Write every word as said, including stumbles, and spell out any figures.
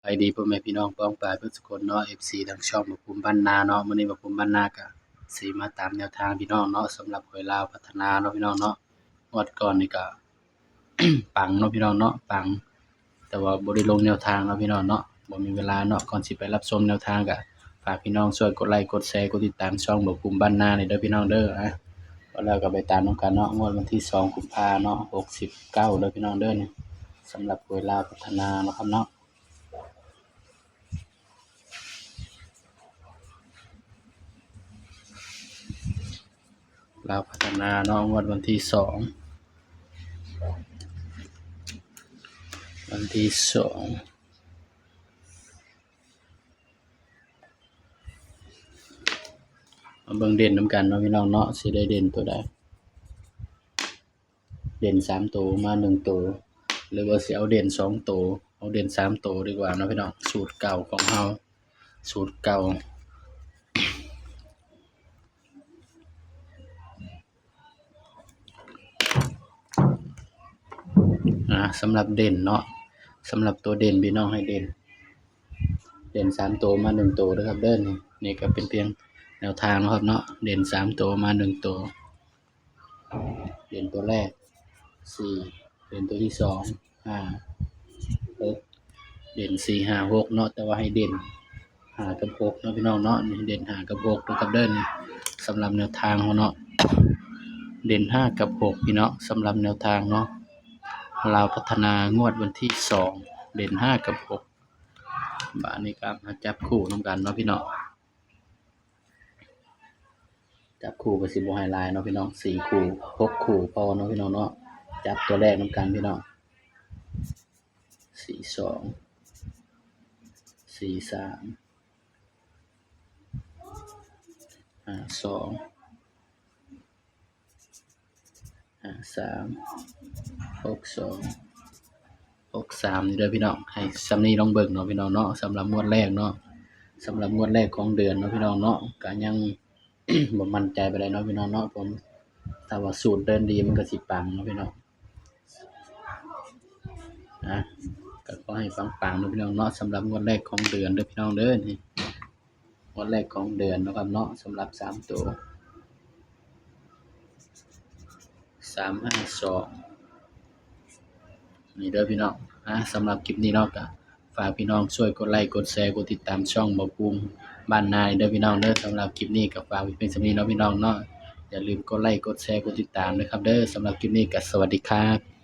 ไปดีพ่อแม่พี่น้องป้องปายเพื่อนสุคนเนาะ เอฟซี ทางช่องบ่าวภูมิบ้านนาเนาะ มื้อนี้บ่าวภูมิบ้านนาก็สิมาตามแนวทางพี่น้องเนาะ สำหรับหวยลาวพัฒนาเนาะพี่น้องเนาะ งวดก่อนนี่ก็ ปังเนาะพี่น้องเนาะ ปัง แต่ว่าบ่ได้ลงแนวทางเนาะพี่น้องเนาะ บ่มีเวลาเนาะ ก่อนสิไปรับชมแนวทางก็ฝากพี่น้องช่วยกดไลค์กดแชร์กดติดตามช่องบ่าวภูมิบ้านนาเลยเด้อพี่น้องเด้อ อ่ะ แล้วก็ไปตามนำกันเนาะ งวดวันที่สองกุมภาเนาะ หกสิบเก้าเด้อพี่น้องเด้อ นี่ สำหรับหวยลาวพัฒนาเนาะครับเนาะ ลาวพัฒนาเนาะ งวดวันที่สอง วันที่สอง มาเบิ่งเด่นนำกันเนาะพี่น้องเนาะ สิได้เด่นตัวใด เด่นสามตัวมาหนึ่งตัว หรือว่าสิเอาเด่นสองตัว เอาเด่นสามตัวดีกว่าเนาะพี่น้อง สูตรเก่าของเฮา สูตรเก่า อ่า สำหรับเด่นเนาะ สำหรับตัวเด่นพี่น้องให้เด่น เด่นสามตัวมาหนึ่งตัวเด้อครับเด้อ นี่ นี่ก็เป็นเพียงแนวทางเนาะครับเนาะ เด่นสามตัวมาหนึ่งตัว เด่นตัวแรก สี่ เด่นตัวที่สอง ห้า หก เด่น สี่ ห้า หก เนาะ แต่ว่าให้เด่น ห้า กับ หก เนาะพี่น้องเนาะ นี่เด่น ห้า กับ หก เด้อครับเด้อ นี่ สำหรับแนวทางเฮาเนาะ เด่น ห้า กับ หก พี่น้อง สำหรับแนวทางเนาะ ลาวพัฒนางวดวันที่สอง เด่น ห้า กับ หก บาดนี้ก็มาจับคู่นำกันเนาะพี่น้อง จับคู่ก็สิบ่ให้หลายเนาะพี่น้อง สี่ คู่ หก คู่พอเนาะพี่น้องเนาะ จับตัวแรกนำกันพี่น้อง สี่ สอง สี่ สาม ห้า สอง ห้า สาม หก สอง หก สาม นี่เด้อพี่น้อง ให้ส่ำนี้ลองเบิ่งเนาะพี่น้องเนาะ สำหรับงวดแรกเนาะ สำหรับงวดแรกของเดือนเนาะพี่น้องเนาะ ก็ยัง บ่มั่นใจปานใดเนาะพี่น้องเนาะ ผม ถ้าว่าสูตรเดินดีมันก็สิปังเนาะพี่น้อง อ่ะ ก็ขอให้ปังๆเนาะพี่น้องเนาะ สำหรับงวดแรกของเดือนเด้อพี่น้องเด้อ นี่ งวดแรกของเดือนเนาะครับเนาะ สำหรับสามตัว สาม ห้า สอง นี่เด้อพี่น้อง อ่ะ สำหรับคลิปนี้เนาะ ก็ฝากพี่น้องช่วยกดไลค์กดแชร์กดติดตามช่องบ่าวภูมิบ้านนาเด้อพี่น้องเด้อ สำหรับคลิปนี้ก็ฝากไว้เพียงส่ำนี้เนาะพี่น้องเนาะ อย่าลืมกดไลค์กดแชร์กดติดตามนะครับเด้อ สำหรับคลิปนี้ก็สวัสดีครับ